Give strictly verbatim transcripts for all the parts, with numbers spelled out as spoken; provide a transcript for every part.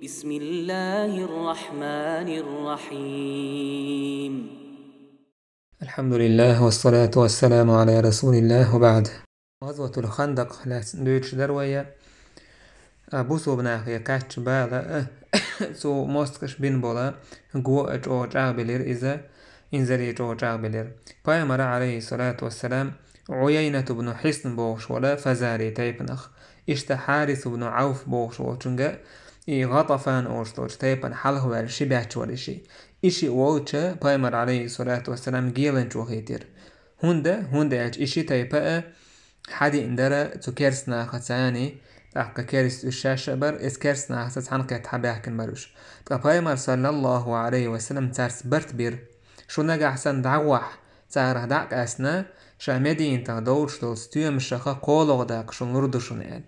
بسم الله الرحمن الرحيم. الحمد لله والصلاة والسلام على رسول الله وبعد. غزوة الخندق лаьцна дуьйцуш дара вай. А, бусалба нахе кхаьчча бала, а, цу мостагӀаша бина бола го а чӀогӀа чӀагӀбелира иза, инзаре чӀогӀа чӀагӀбелира. Пайхамара, Ӏалайхи ссалату вассалам, Ӏуяйнат ибн Хьисн бохуш волу Фазари тайпанах, иштта Хьарис ибн Ӏавф бохуш волчуьнга, и ГӀатафан олуш долчу тайпана хьалха ваьлла ши баьчча вара и шиъ. И шиъ волча Пайхамар, Ӏалайхи ссалату вассалам, геланча вахийтира. ХӀунда? ХӀунда аьлча и ши тайпа а хьадиъна дара цу керста нахаца, тӀаккха керста уьш шаьш а бара, иза керста нахаца цхьаьна кхетта хьабаьхкина бара уьш. Ткъа Пайхамар, саллаллаху Ӏалайхи ва саллам, цаьрца барт бира. Шу нагахь санна дӀагӀахь, царах дӀа а къаьстина, ша Мединатах довлуш долчу стоьмашах кхоалгӀа даккха шуна лур ду шуна аьлла.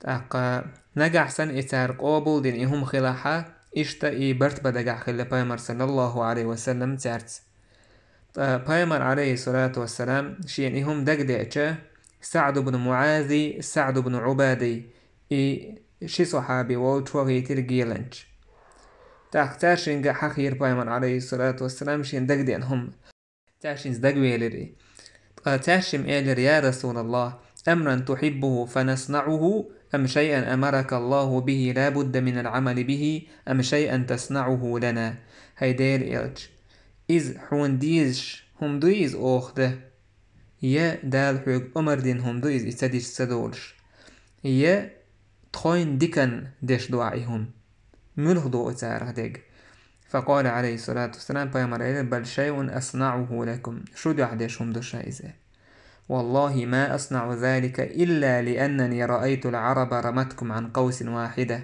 ТӀаккха нагахь санна и цара къобал дина и хӀума хилахь, иштта и барт бан дагахь хилла Пайхамар, саллаллаху Ӏалайхи ва саллам, цаьрца. Ткъа Пайхамар, Ӏалайхи ссалату вассалам, шена и хӀума дагадеъча, СаӀд ибн МуӀази, СаӀд ибн Ӏубади, и ши сахьаби волчу вахийтира геланча. ТӀаккха цаьршинга хьахийра Пайхамар, Ӏалайхи ссалату вассалам, шена дагадеъна хӀума. Цаьршинца дагавелира и. Ткъа цаьршимма элира: «Я Расулаллах, амран тухьиббуху фанаснаӀуху, ам шайъан амарака Аллаху бихи ла будда минал Ӏамали бихи, ам шайъан таснаӀуху лана?» ХӀай Делан элча, иза хьуна дезаш хӀума дуй иза оха дан? Я Дала хьоьга омар дина хӀума ду иза, и ца дича ца долуш? Я тхойна диканна деш ду ахь и хӀума? Муьлха ду оцарах дерг? Факъала, Ӏалайхи ссалату вассалам, Пайхамар элира: «Бал шайъун аснаӀуху лакум». Шу дуьхьа деш хӀума ду ша иза. «Валлахи ма аснаӀу залика илла лианнани раайтул Ӏараба раматкум Ӏан къавсин вахьида».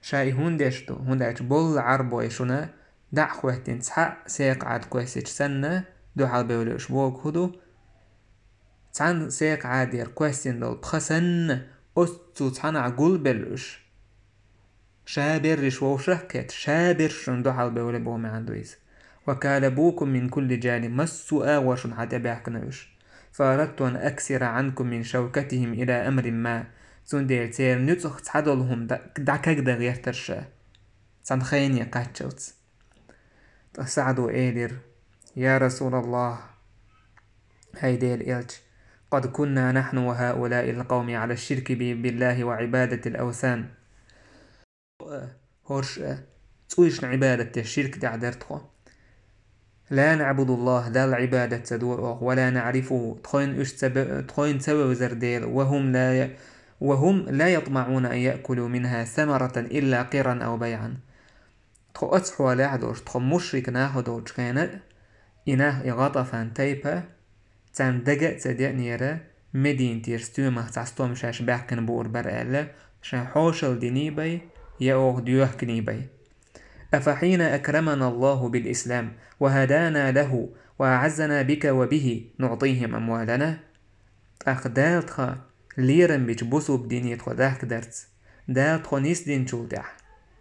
Ша и хӀунда деш ду? ХӀунда аьлча болу Ӏарбой шуна дӀа а хӀоьттина цхьаъ секхаӀад кхоьссича санна, дуьхьал бевлла уьш бохург хӀун ду? Цхьана секхаӀадера кхоьссина долу пха санна, оццу цхьанахь гулбелла уьш. Ша берриш вовшах а кхетта, ша берш шуна дуьхьал бевлла боху маьӀна ду иза. «Ва калабукум мин кулли жаниб», массо а агӀор шуна хьан тӀе баьхкина уьш. «Фа арадту ан аксира Ӏанкум мин шавкатихим ила амрин ма». Цундела церан нуьцкъах цхьадолу хӀума дӀа-, дӀакагдан гӀертара ша, цхьана хене кхаччалц. Ткъа СаӀдо элира: «Я Расулаллах, хӀай Делан элча, къад кунна нахьну ва хӀаулаил къавми Ӏала ширки би-, биллахи ва Ӏибадатил авсан». ХӀорш а цӀуйшна Ӏибадат деш ширк тӀехь дара тхо. «Ла наӀбудуллах», Далла Ӏибадат ца дора оха, «ва ла наӀрифуху», тхойна уьш ца бе-, тхойна ца вевзара Дела, «ва хӀум ла я-, ва хӀум ла ятмаӀуна ан яъкулу минха самаратан илла къиран ав байӀан». Тхо оцу хьолехь а долуш, тхо мушрик нах а долчу хенахь, и нах, и ГӀатафан тайпа, царна дага а ца деанера, Мединатера стоьмах цхьа стом шаьш баьккхина буур бара аьлла, шайн хьошалла диний бай, я оха доьхкиний бай. «Афа хьина акрамана Аллаху бил ислам, ва хадана лаху, ва аӀаззана бика ва бихи, нуӀтихим амвалана?» ТӀаккха Дала тхан лерам бича бусулба дине тхо дахкадарца, Дала тхо нисдинчул тӀаьхьа,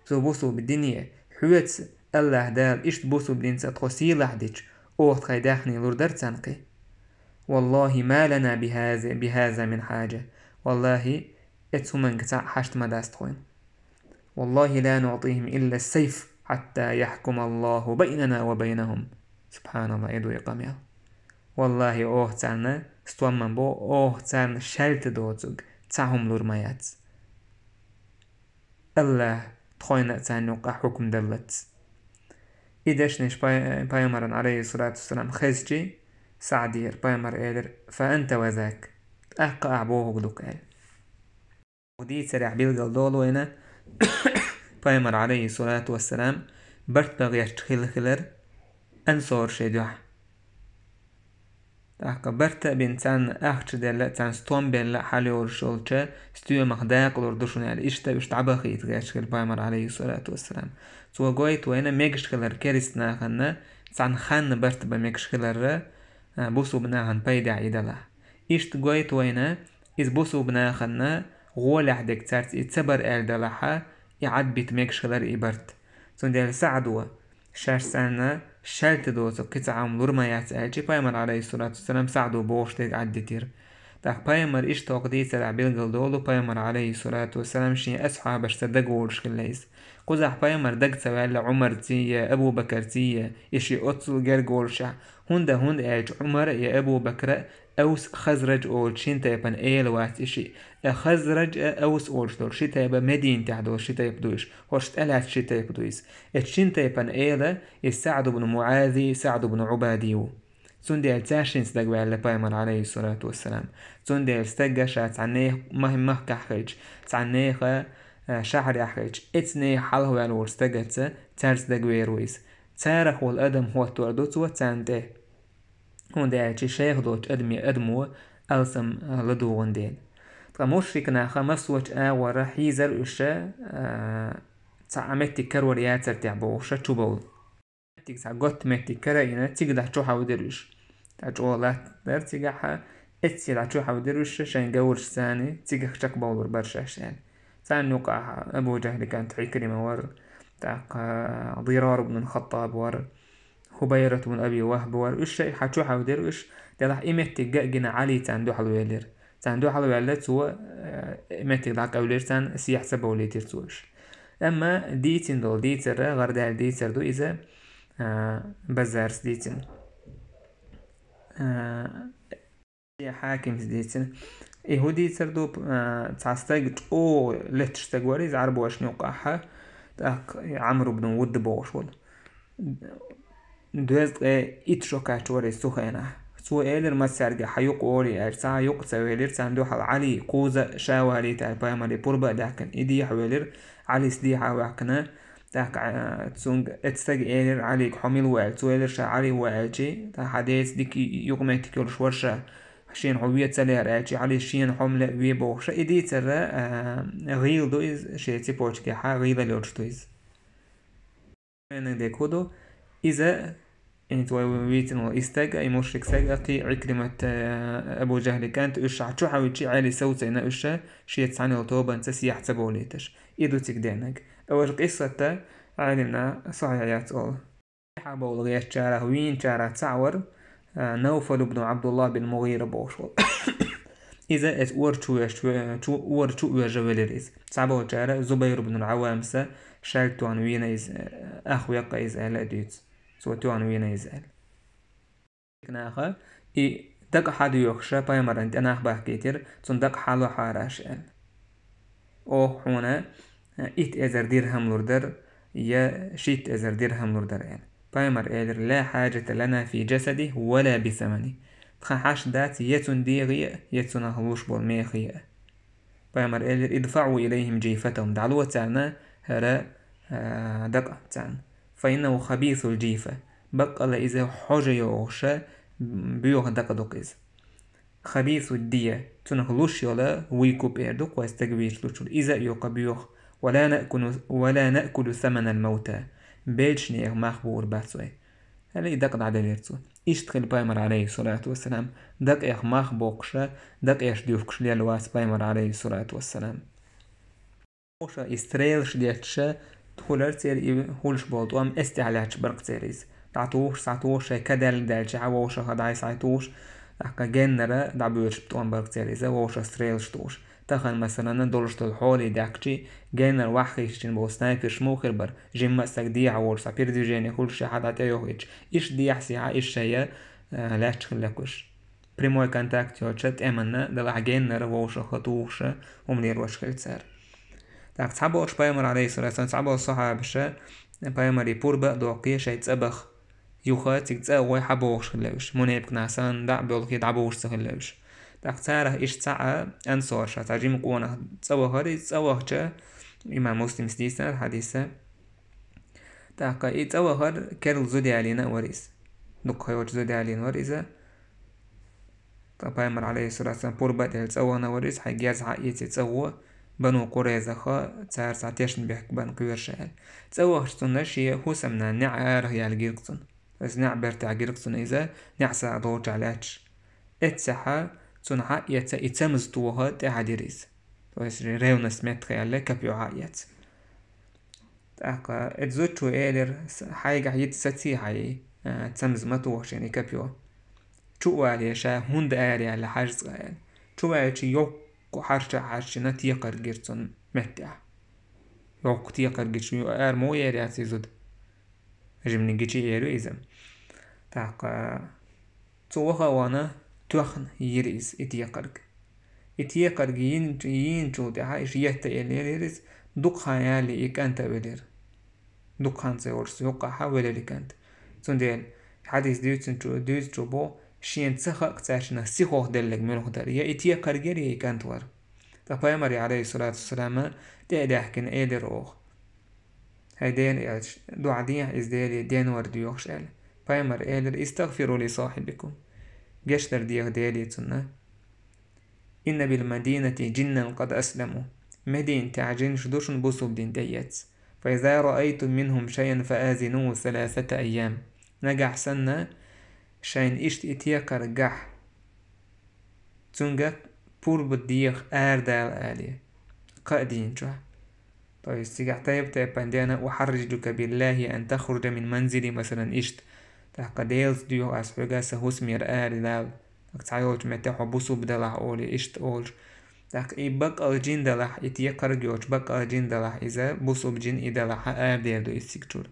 цу бусулба дине, хьоьца, АллахӀ Дала иштта бусулба динца тхо сийлахь дича, оха тхайн даьхни лур дара царна кхин? «Валлахи, ма лана бихаза, бихаза мин хьажа». ВаллахӀи, эцу хӀуманга цхьаъ хьашт ма дац тхойна. «Валлахи, ла нуӀтихим илла сайф, хьатта яхькума Аллаху байнана ва байнахум». СубхьаналлахӀ, и дуй къамел. ВаллахӀи, оха царна стом ма бо, оха царна шаьлта доцург цхьа хӀума лур ма яц, АллахӀ тхойна а царна юккъахь хьукм даллалц. И дешнаш пай-, пайхамаран, Ӏалайхи ссалату вассалам, хезчи, СаӀдера пайхамар элира: «Фа анта ва зак», тӀаккха ахь бохург ду-кх аьлла. Дийцарехь билгал долу вайна, пайхамар, Ӏалайхи ссалату вассалам, барт бан гӀерташ хилла хилар ансорашийн дуьхьа. ТӀаккха барт а бина, царна ахча делла, царна стом белла хьал йолуш йолча стоьмах дакъалур ду шуна аьлла, иштта уьш дӀабахийта гӀерташ хилла пайхамар, Ӏалайхи ссалату вассалам. Цо гойту вайна мегаш хилар керста нахана, цхьана ханна барт бан мегаш хиларра, а, бусулба нахана пайдехь и далахь. Иштта гойту вайна, иза бусулба нахана гӀолехь дерг цаьрца и ца бар аьлла далахьа, и Ӏадбита мегаш хилар и барт. Цундела СаӀдо, шаьш царна шаьлта доцург кхин цхьа хӀума лур ма яц аьлчи, пайхамар, Ӏалайхи ссалату вассалам, СаӀдо бохуш дерг Ӏаддитира. ТӀаккха пайхамар иштта хӀокху дийцарехь билгалдолу, пайхамар, Ӏалайхиссалату вассалам, шен асхьабашца дагаволуш хилла иза. Кхузахь пайхамар дага ца ваьлла Ӏумарций я Абу-Бакарций я, и шиъ оццул герга волушехь, хӀунда, хӀунда аьлча Ӏумар я Абу-Бакра Авс, Хазраж олучу шина тайпана эла вац и шиъ. Ткъа Хазраж а, Авс олуш долу ши тайпа Мединатехь долу ши тайпа ду уьш, хӀорш тӀелаьцна ши тайпа ду иза. Эцу шина тайпана эла и СаӀд ибн МуӀази, СаӀд ибн Ӏубади ву. Цундела цаьршинца дагаваьлла пайхамар, Ӏалайхиссалату вассалам. Цундела стага ша цхьа нехан мах-, махкахь хилча, цхьа нехан, а, шахьарехь хилча, эцу нехан хьалха ваьлла волчу стагаца цаьрца дагавер ву иза. Царах волу адам хӀоттор ду цо царна тӀе. ХӀунда аьлча шайх долчу адаме адамо алсам, а, ладугӀун дела. Ткъа мушрик наха массочу агӀора хьийзар уьш, а, цхьа а меттиг карор яцара техь бохуша чубовла. Меттиг цхьа готта меттиг карайина, цига дӀа чу хьовдира уьш. ТӀаккха чӀогӀа латта дара цигахьа, эццахь дӀа чу хьовдира уьш, шайн говрашца цигахь чекхбовлур бара шаьш аьлла. Царна юкъахь Абу Жахьли кӀант Ӏикрима вара, тӀаккха Дирар ибн Хаттаб вара, Хубайрат ибн Аби Вахб вара. Уьш шайх хьа чу хьовдира уьш, делахь и меттиг а гина Ӏали царна дуьхьал велира. Царна дуьхьал ваьлла цо, э, меттиг дӀакъевлира царна, сехьа ца бовлийтира цо уьш. Амма дийцина долу дийцар, гӀардаьлла дийцар ду иза, а, Баззарс дийцина. А, Хьакимс дийцина. И хӀун дийцар ду, а, цхьа стаг чӀогӀа леташ стаг вара иза Ӏарбошна юкъахьа, тӀаккха Ӏамр ибн Вудд бохуш волу. Доьзткъе итт шо кхаьчна вара иза цу хенахь. Цо элира массаьрга: «Хьан юкъа олий», аьлча, цхьа а юкъа ца велира, царна дуьхьал Ӏали кхузза а ша валийта аьлла, пайхамаре пурба а даьккхина, и дехьа велира, Ӏалис дехьа а ваьккхина, тӀаккха, а, цуьнга эцу стага элира Ӏалига: «Хьо мила ву?» аьлла. Цо элира ша Ӏали ву аьлча, тӀаккха: «Хьан деца дика юкъаметтиг йолуш вара ша, шена хьо ве ца лера», аьлча, Ӏалис шена хьо ма ле ве бохуша, и дийцар, а, гӀийла ду иза, шен цепочкехьа гӀийла йолуш ду иза. Вайниг дерг хӀун ду? Иза, хӀинца вай вийцина волу и стаг а, и мушрик стаг а, кхин Ӏикримат, э, Абу Жахьли кӀант, уьш ахь чу хьаьвчи, Ӏели совцийна уьш, шеца цхьаьна йолу тобанца сехьа ца бовлийташ. И ду цига денаг. Важа къиссата Ӏелимна сахьихь яц олу. Сехьа бовла гӀертачарах, вийначарах цхьаъ вара, э, Навфал ибн Абдуллах бин МугӀира бохуш волу. Иза эцу ора чу веш-, чу, ора чу оьжа велира иза. Цхьаболчара Зубайр ибн Ӏаввамса шаьлта тоьхна вийна иза, ах веккха иза аьлла а дуьйцу. Цо тоьхна вийна иза аьлла. Наха и дакъа хьадоьхуша пайхамаран тӀе нах бахкийтира, цунна дакъа хьалохьара аша аьлла. Оха хьуна итт эзар дирхам лур дара, я шийтта эзар дирхам лур дара аьлла. Пайхамар элира: «Ла хьаджата лана фи джасади ва ла би самани». Тхан хьашт дац я цунна дегӀе а, я цунах луш болу мехе а. Пайхамар элира: «ИдфаӀу илайхим джифатахум», дӀало царна хӀара, а, дакъа царна. «Фа иннаху хабисул джифа». Баккъала иза хьожа йогӀуша, боьха дакъа ду-кх иза. «Хабисуд дия», цунах луш йола вуй купӀер ду-кх вай стаг вийча лучул. Иза а ю-кх боьха. «Ва ла наъкулу, ва ла наъкулу саманал мавта». Беллачу нехан мах буур бац вай. Хьала и дакъа дӀаделира цо. Иштта хилла пайхамар, Ӏалайхиссалату вассалам, дакъех мах боккхуша, дакъеш дуьхкуш лелла вац пайхамар, Ӏалайхиссалату вассалам. Вовша и стрелаш детташа, хӀулар церан и хӀулаш болу тӀом эс тӀехь лаьтташ бара-кх церан иза. ДӀатухуш, схьатухуш, шайн ка даьлла даьлча хьа вовшаха дӀай-схьай тухуш, тӀаккха геннара дӀабоьдуш тӀом бара-кх церан иза, вовшах стрелаш тухуш. Тахана, масалана, долуш долу хьоле даьхкичи, геннара ваха хишчина болу снайперш муха хир бара, жимма а стаг дехьа волуш, цхьа передвижение хуьлуш шайн хьа дӀатӀейохуьйтуш. Иштта дехьа-сехьа, иштта шайя, а, лаьтташ хилла-кх уьш. Прямой контакт йолча тӀеманна, делахь геннара вовшаха тухуша, хӀума лелош хилла цара. ТӀаккха цхьаболуш пайхамар, Ӏалайхиссалату вассалам, цхьаболу сахьабаша пайхамаре пурба а доккхий шайн цӀа баха. Юха цига цӀа а гӀой хьабохуш хилла уьш. Мунепикнах санна дӀа а боьлхий, дӀабохуш ца хилла уьш. ТӀаккха царах иштта цхьаъ ансорша, цхьа жима къонах цӀа вахара, иза цӀа вахча, имам Муслимс дийцинарг хьадиса. ТӀаккха и цӀа вахар керла зуда ялийна а вара иза. Дукха йолчу зуда ялийна вара иза. Ткъа пайхамар, Ӏалайхиссалату вассалам, пурба а делла цӀа вахана вара иза, хьайн герз хьаэций цӀа гӀо, Бану Къурайзаха цара цхьа тешнабехк бан кхоьру ша аьлла. ЦӀа вахча цунна шен хӀусамнан неӀ арахь яьлла гира-кх цунна. Иза неӀ бертехь гира-кх цунна иза, неӀ сагӀа долчохь лаьтташ. Эццехьа цунна хьаэца и цамза тоха тӀаьхьа дира иза. То есть ревность метта аьлла, копьё хьаэца. ТӀаккха эцу зудчо элира: «С-, хьайгахь йиц саций хьайн, а, цамза ма тоха шена и копьё. Чу а валий ша, хӀунда араяьлла хьажа цкъа», – аьлла. Цу ваьлча йоккха хьарча хьарчина текхаргира цунна меттехь. Йоккха текхаргича ара мо ер яц иза зуда. Жимнигичи эру иза. ТӀаккха цу ваха а вана тоьхна йира иза и текхарг. И текхарг йин-, йийначул тӀаьхьа иша етта элира иза, дукха хан яле и кӀант а велира. Дукха хан ца йолуш цу юккъахь а велира и кӀант. Цундела хьадис дуьйцинчу, дуьйцучо боху, шена ца хаьа цаьршиннах сихох делларг муьлха дара, я и текхарг яра, я и кӀант вара. Ткъа пайхамаре, Ӏалайхиссалату вассалам, тӀе а даьхкина элира оха: «ХӀай Делан элча, дуьхьал дехьа иза Деле денвар доьхуш», — аьлла. Пайхамара элира: «Истагфиру ли сахьибикум». Гечдар деха Деле цунна. «Инна бил мадинати джиннан къад асламу». Мединатехь жинаш ду шуна бусулба дин тӀеэцна. «Фа иза раайтум минхум шайан фа азинуху саласата айям». Нагахь санна шайна иштта и текхарг гахь, цуьнга пурба деха арадала алий, кхаа дийнахь. То есть цигахь тайп-тайпана дена: «Ухьарриджука биллахи ан тахруджа мин манзили», масалан, иштта. ТӀаккха: «Делаца доьху ас хьоьга сан хӀусамера арадала, тӀаккха цхьайолчу метте хьо бусулба далахь», олий, иштта олуш. ТӀаккха и баккъал жин далахь, и текхарг йоцуш баккъал жин далахь, иза бусулба жин и далахь, арадер ду иза цигачуьра.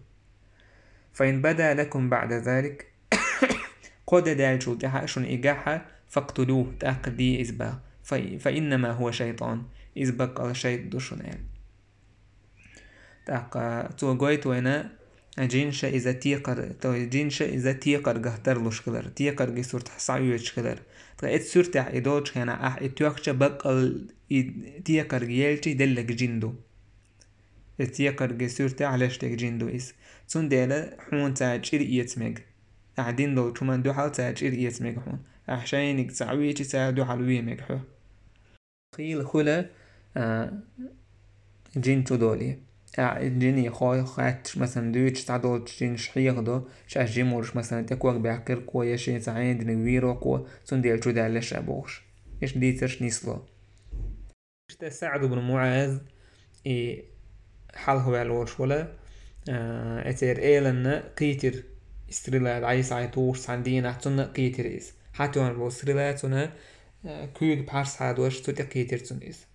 «Фа ин бада лакум баъда залик», кхо де даьллачул тӀаьхьа шуна и гахь, «факътулуху», тӀаккха де иза боху. «Фа, фа иннама хӀуа шайтан», иза баккъал шайтӀа ду шуна аьлла. ТӀаккха цо гойту вайна, жинша иза текхар-, то есть жинша иза текхаргах тарлуш хилар, текхарган суртахь схьаоьцуш хилар. Ткъа эцу суртехь и долчу хенахь ахь и тоьхча баккъал и текхарг елчий деллаг жин ду. Иза текхарган суртехь леш дерг жин ду иза. Цундела хьуна цара чӀир эца мега. Ахь дина долчу хӀуманна дуьхьал цара чӀир эца мега хьуна. Ахь шайниг ца Ӏуьйчи цара дуьхьал ве мега хьо. Хийла хуьла, а, жин чу долий. А, жиний хой хаьтташ, масалан, дуьйцуш цхьадолчу жинаш хьехадо, шаьш жима волуш, масалан, тӀе ког баьккхира кхо, я шен цхьа хьенан диниг вийро кхо, цундела чу даьлла ша бохуш. Иштта дийцарш нисло. Иштта СаӀд ибн МуӀаз, и хьалха ваьлла волуш вала, а, эцеран эланна кхийтира, и стрела дӀай-схьай тухуш цхьана дийнахь цунна а кхийтира иза. Хьатоьхна болу стрела цунна, а, куьйга пхьарс хьадош цу тӀе кхийтира цунна иза.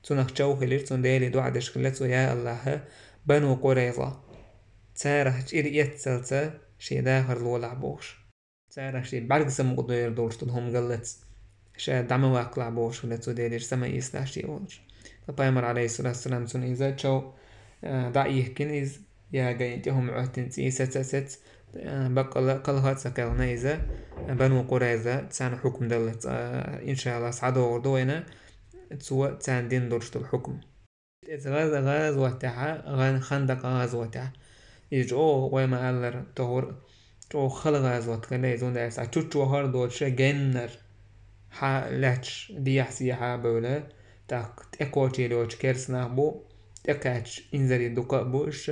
Цунах чов хилира, цунна Деле доӀа деш хилла цо: «Я АллахӀ, Бану Къурайза, царах чӀир эццалца шен дахар лолахь», — бохуш. Царах шен бӀаьрг самукъадойр долуш долу хӀума галлац, ша дӀа ма ваккхалахь бохуш хилла цо, Делера са ма ийсалахь шен волчу. Ткъа пайхамар, Ӏалайхиссалату вассалам, цунна иза чов, а, дӀа а йихкина иза, я гайна тӀе хӀума Ӏоьттина цӀий саца а саца, а, баккъала кхалха а ца кхелхина иза, Бану Къурайза, царна хьукм даллалц, а, иншаАллахӀ, схьадогӀур ду вайна цо царна дина долуш долу хьукм. Иза гӀаз-, гӀазотехь, гӀан-, Хандакъ гӀазотехь. Иза чӀогӀа, вай ма-аллара, тохур, чӀогӀа хала гӀазот хилла иза, хӀунда аьлча цхьа чуччохь а доцуш геннара хьа лаьтташ дехьа-сехьа а бевлла, тӀаккха тӀекхочийла йоцуш керста нах бу, тӀекхаьчча инзаре дукха а бу уьш.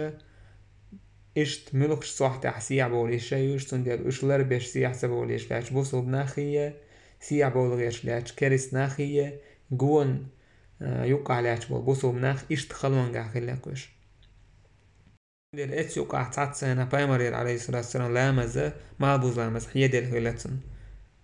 Иштта муьлххачу сохьтехь сехьа бовлийша ю уьш, цундела уьш ларбеш сехьа ца бовлийша лаьтташ бусулба нах хие, сехьа бовла гӀерташ лаьтташ керста нах хие, гон, а, юккъахь лаьтташ болу бусулба нах иштта халонгахь хилла кхуьш. Цундела эцу юккъахь цхьацца хенахь пайхамарера, Ӏалайхиссалату вассалам, ламаза, малбуза ламаза хьеделла хилла цунна.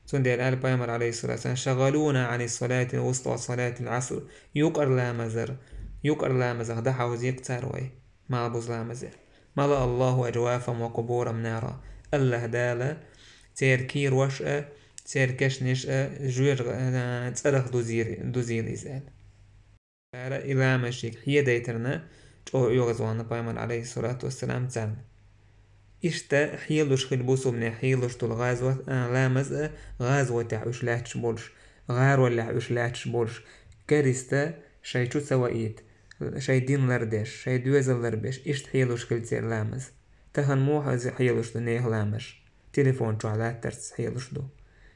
Цундела аьлла пайхамар, Ӏалайхиссалату вассалам: «ШагӀалуна Ӏани салатил вуста салатил Ӏаср». Юкъара ламазара, юкъара ламазах дӀахьовзийкх цара вай, малбуза ламазе. «МалаӀа Аллаху аджвафахум ва къубурахум нара». АллахӀ Дала церан кийрош а, церан кешнаш а жоьжа, а, цӀарах дузийр-, дузийла иза аьлла. Цара и ламаз шега хьедайтарна чӀогӀа оьгӀазвахна пайхамар, Ӏалайхиссалату вассалам, царна. Иштта хьелуш хилла бусулбане хьелуш долу гӀазот, а, ламаз а, гӀазотехь уьш лаьтташ болуш, гӀароллехь уьш лаьтташ болуш, керста шайн чу ца ваийта, шайн дин лардеш, шайн доьзал ларбеш, иштта хьелуш хилла церан ламаз. Тахана муха иза хьелуш ду нехан ламазаш? Телефон чохь латтарца хьелуш ду.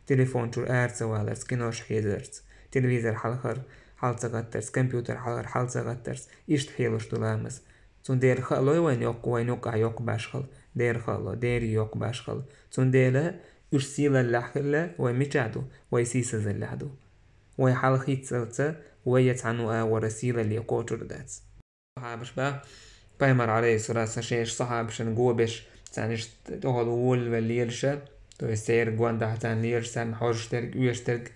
Телефон чуьра ара ца валарца, кинош хьезарца, телевизор хьалхара хьал ца гӀаттарца, компьютер хьалхара хьал ца гӀаттарца, иштта хьелуш ду ламаз. Цундела хаалой вайна йоккха, вайна юккъахь йоккха башхалла, дера хаало, дерриг йоккха башхалла. Цундела уьш сийлаллехь хилла вай мичахь ду, вай сийсазаллехь ду. Вай хьалхийццалца, вай я цхьанна агӀора сийлалле кхочур дац. Сахьабаш баха, пайхамар, Ӏалайхиссалату вассалам, шайша сахьабашна го беш, царна иштта тӀехула волавелла лелаш, то есть церан гондахь царна лелаш, царна хьожуш дерг, оьшуш дерг,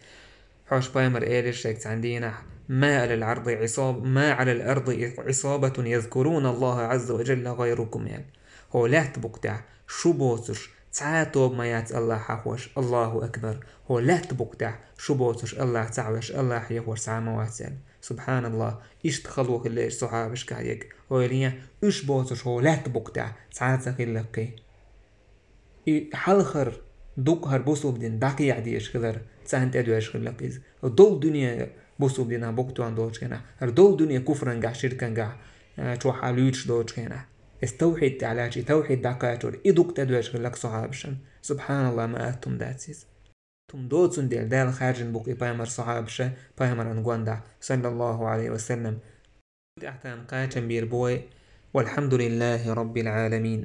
Хьош пайхамар элира шайга цхьан дийнахь: «ما على الأرض عصاب-، ما على الأرض عصابة يذكرون الله عز وجل غيركم», — аьлла. «ХӀо лаьтта букъ тӀехь шу боцуш цхьа а тоба ма яц АллахӀ хьахош». Аллаху акбар! «ХӀо лаьтта букъ тӀехь шу боцуш АллахӀ ца хьоьхуш, АллахӀ хьехош цхьа а ма вац», — аьлла. Субханаллах! Иштта хало хилла сахьабашкахь ерг. Ойла е, уьш боцуш хӀо лаьтта букъ тӀехь цхьа а ца хилла-кх. И хьалхара дукъ хӀара бусулба дин дӀакхехьа дезаш хилар царна тӀедоьжна хилла-кх иза. Долу дуьне бусулба динан букъ тоьхна долчу хенахь, хӀара долу дуьне куфрангахь, ширкангахь, а, чохь а луьйчуш долчу хенахь. Эс тавхьид тӀехь лаьтташ, и тавхьид дӀакхачор, и дукъ тӀедоьжна хилла-кх сахьабашна. Субханаллах, ма атта хӀума дац иза. ХӀума доцун дела Дала хаьржина бу-кх и пайхамар сахьабаша пайхамаран гондахь, саллаллаху Ӏалайхи ва саллам. ТӀехь тхан кхачам бийр бу вай. والحمد لله رب العالمين.